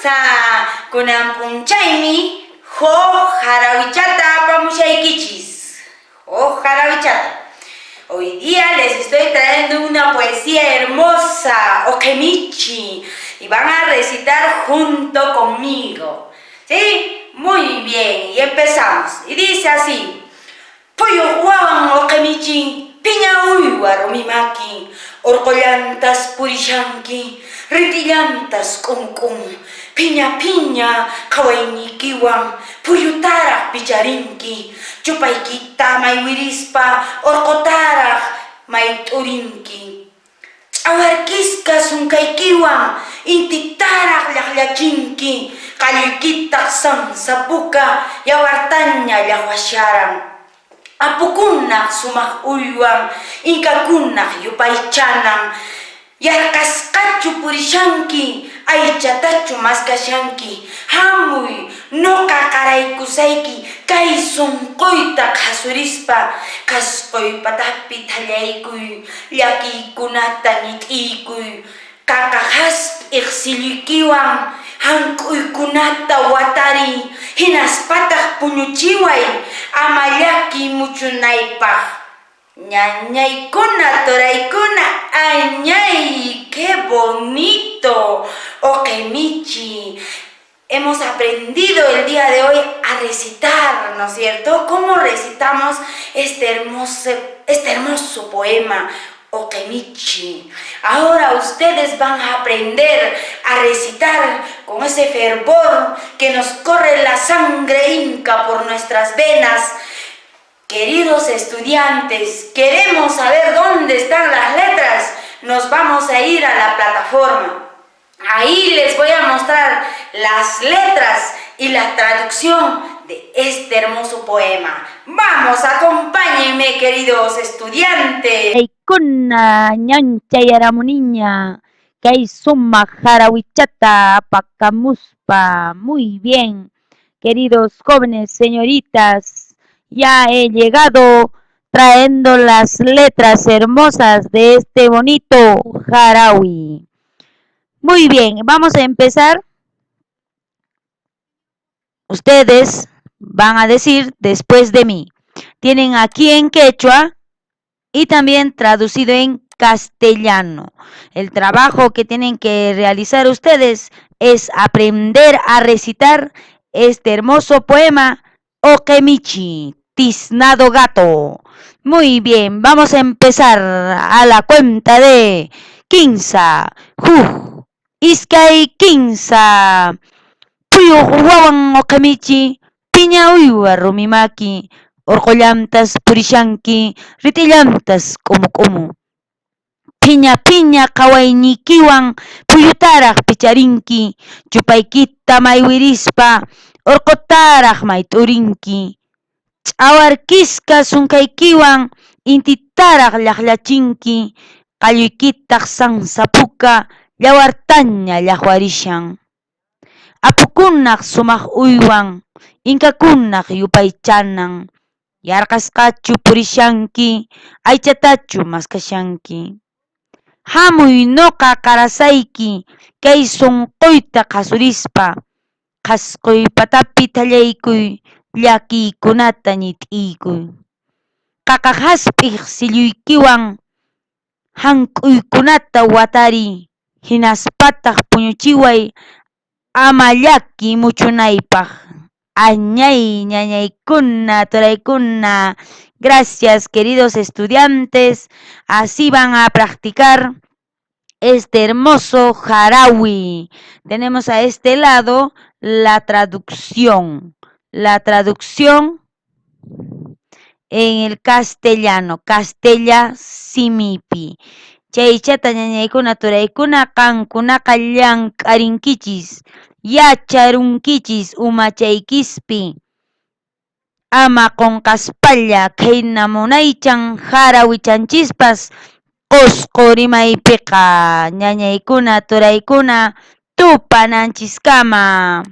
Hermosa! Kunan p'unchaymi huk harawichata apamushaykichis. Huk harawichata. Hoy día les estoy trayendo una poesía hermosa, Oqemichi, y van a recitar junto conmigo. ¿Sí? Muy bien, y empezamos. Y dice así. Phuyuq wawan uqimichi, phiña uywa rumi maki, urqullantas purishanki, ritillantas k'umk'um, phiña phiña qhawayniykiwan phuyutaraq picharinki, chupaykita maywirispa urqutaraq mayt'urinki. Ch'awarkisqa sunkaykiwan intitaraq llaqllachinki, qalluykitaq sansa puka yawartaña llaqwasharan. Apukunaq sumaq uywan, inkakunaq yupaychanan, yarqasqachu purishanki, aychatachu maskashanki? Hamuy, noqa qaraykusayki kay sonqoyta qhasurispa, qhasqoy patapi thallaykuy, llakiykunata ñit'iykuy, qaqa hasp'iq silluykiwan hank'uykunata watariy, hinaspataq puñuchiway ama llakiy muchunaypaq. Ñañaykuna, turaykuna, añay, qué bonito, Oqemichi. Hemos aprendido el día de hoy a recitar, ¿no es cierto? ¿Cómo recitamos este hermoso poema, Oqemichi? Ahora ustedes van a aprender a recitar con ese fervor que nos corre la sangre inca por nuestras venas. Queridos estudiantes, queremos saber dónde están las letras. Nos vamos a ir a la plataforma. Ahí les voy a mostrar las letras y la traducción de este hermoso poema. Vamos, acompáñenme, queridos estudiantes. Chaykuna ñan chayaramuniña kay sumaq harawichata apakamuspa. Muy bien, queridos jóvenes, señoritas, ya he llegado trayendo las letras hermosas de este bonito harawi. Muy bien, vamos a empezar. Ustedes van a decir después de mí. Tienen aquí en quechua y también traducido en castellano. El trabajo que tienen que realizar ustedes es aprender a recitar este hermoso poema Oqemichi, Tiznado Gato. Muy bien, vamos a empezar a la cuenta de kimsa, huk, iskay, kimsa. Phuyuq wawan uqimichi, phiña uywa rumi maki, urqullantas purishanki, ritillantas k'umu k'umu. Phiña phiña qhawayniykiwan phuyutaraq picharinki, chupaykita maywirispa urqutaraq mayt'urinki. Ch'awarkisqa sunkaykiwan intitaraq llaqllachinki, qalluykitaq sansa puka yawartaña llaqwarishan. Apukunaq sumaq uywan, inkakunaq yupaychanan, yarqasqachu purishanki, aychatachu maskashanki? Hamuy noqa qarasayki kay sunquyta qhasurispa, qhasquy patapi thallaykuy, llakiykunata ñit'iykuy. Qaqa hasp'iq silluykiwan hank'uykunata watariy, hinaspataq puñuchiway ama llaki muchunaypaq. Añay, ñañaykuna, turaykuna. Gracias, queridos estudiantes. Así van a practicar este hermoso harawi. Tenemos a este lado la traducción. La traducción en el castellano, castella simipi. Chaychata ñañaykuna turaykuna qankunaqa llank'arinkichis, yacharunkichis umachaykispi. Ama qunqaspalla khayna munaychan harawichanchispas Qusqu rimaypiqa ñañaykuna turaykuna tupananchiskama.